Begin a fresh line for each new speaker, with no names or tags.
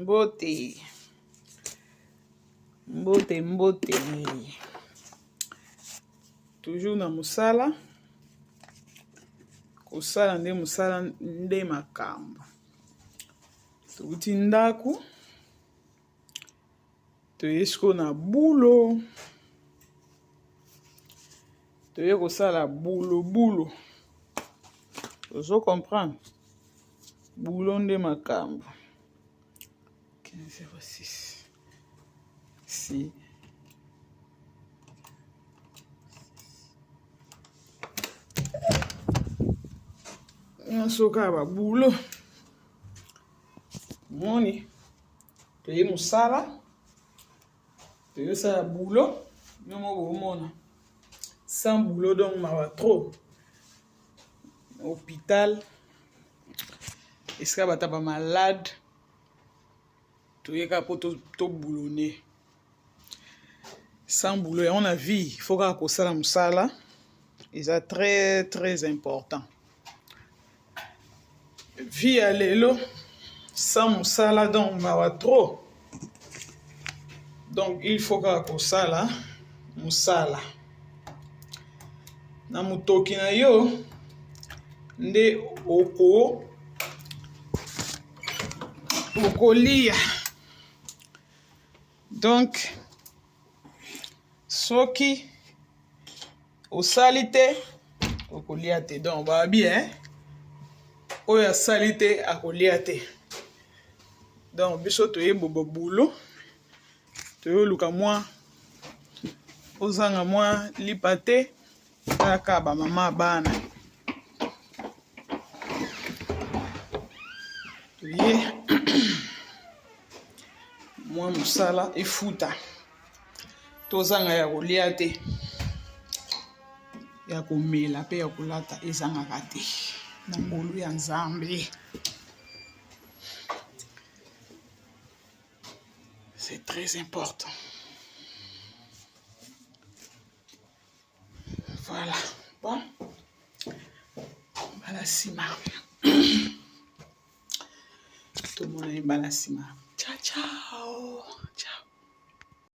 Mbote. Mbote, mbote. Toujours na mosala. Kosala nde mosala nde makambo. Touti ndako. Toye sikoyo na bulo. Toye kosala bulo bulo. Ozo comprendre? Bulo nde makambo. 15:06. Si. Nyonso kaka babulo. Moni. Toye mosala. Toye sala boulot. Bino moko bomona. Sans boulot donc mawa trop. Hôpital. Esika bato ba malade. Toye kaka po to boulonner. Sans boulot yango na vie, il faut kaka kosala mosala. Eza très très important. Vie ya lelo sans mosala donc mawa trop. Donc il faut kaka kosala mosala. Na motoki na yo nde oko okolia. Donc soki osali te okolia te. Donc babi hein, oyo asali te akolia te. Donc biso toye bobo boulot, toyoluka mwa ozanga mwa lipa te, kaka ba mama bana toye mwa mosala efuta, tozanga ya kolia te, ya komela pe ya kolata ezangaka te na ngolu ya Nzambe. C'est très important. Voilà. Bon. Mbala nsima. Tomonani mbala nsima. Ciao, ciao.